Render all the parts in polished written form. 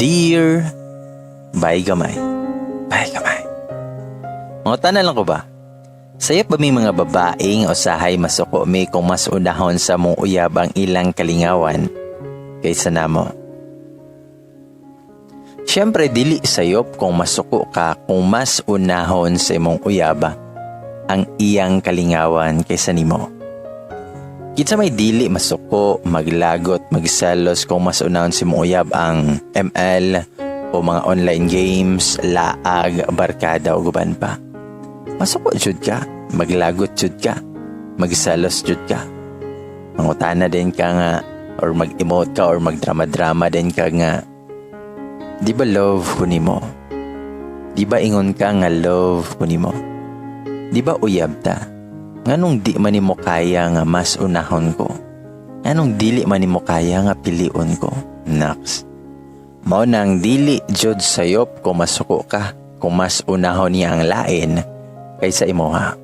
Dear Bay Gamay. Bay Gamay. Mangutana lang ko ba? Sayop ba may mga babae nga usahay masuko mi kung mas unahon sa among uyab ang ilang kalingawan kaysa namo? Siyempre, dili sayop kung masuko ka kung mas unahon sa imong uyab ang iyang kalingawan kaysa nimo. Kinsa may dili masuko, maglagot, magselos kung mas unahon sa imong uyab ang ML o mga online games, laag, barkada o uban pa? Masuko jud ka, maglagot jud ka, magselos jud ka. Mangutana din ka nga or mag-emote ka or magdrama-drama din ka nga, "Di ba love ko nimo? Di ba ingon ka nga love ko nimo? Di ba uyab ta? Nganong di man nimo kaya nga mas unahon ko? Nganong dili man nimo kaya nga pilion ko?" Naks. Mao nang dili jud sayop kung masuko ka kung mas unahon niya ang lain kaysa imoha.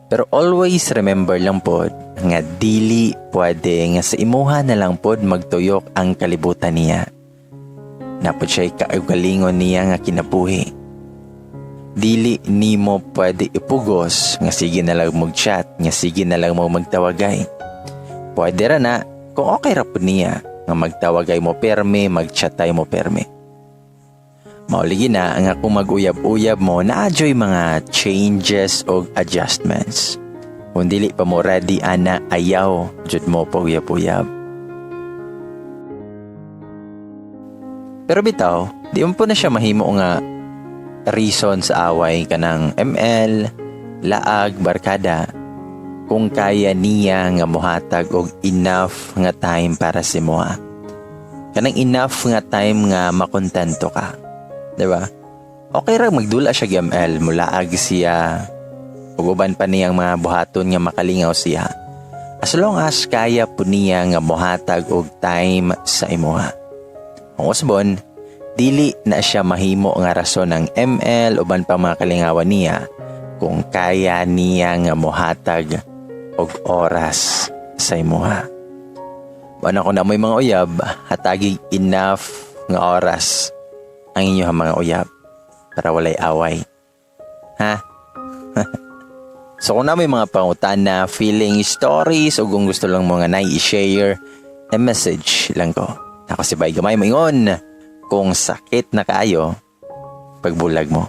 Pero always remember lang pod nga dili pwede nga sa imuha na lang pod magtuyok ang kalibutan niya. Naa pod siya'y kaugalingon niya nga kinabuhi. Dili nimo pwede ipugos nga sige na lang mag-chat, nga sige na lang mo magtawagay. Pwede ra na kung okay ra pod niya nga magtawagay mo perme, mag-chatay mo perme. Mao lagi na nga kung mag-uyab-uyab mo, naa juy mga changes o adjustments. Kung dili pa mo ready ana, ayaw jud mo pag-uyab-uyab. Pero bitaw, di man pod na siya mahimo nga reason sa away kanang ML, laag, barkada. Kung kaya niya nga mohatag og enough nga time para sa imoha. Kanang enough nga time nga makontento ka. Diba? Okay ra magdula siya ML, mulaag siya, ug uban pa niyang mga buhaton nga makalingaw siya. As long as kaya pod niya nga mohatag og time sa imuha. Kung usbon, dili na siya mahimo nga rason ng ML uban pa mga kalingawan niya kung kaya niya nga mohatag og oras sa imuha. Mao kung naa moy mga uyab, hatagi enough nga oras ang inyong mga uyab para walay away. Ha? So kung naa moy mga pangutana, feeling, stories, o kung gusto lang mga na-i-share, a message lang ko. Ako si Bay Gamay, moingon, kung sakit na kaayo, pagbulag mo.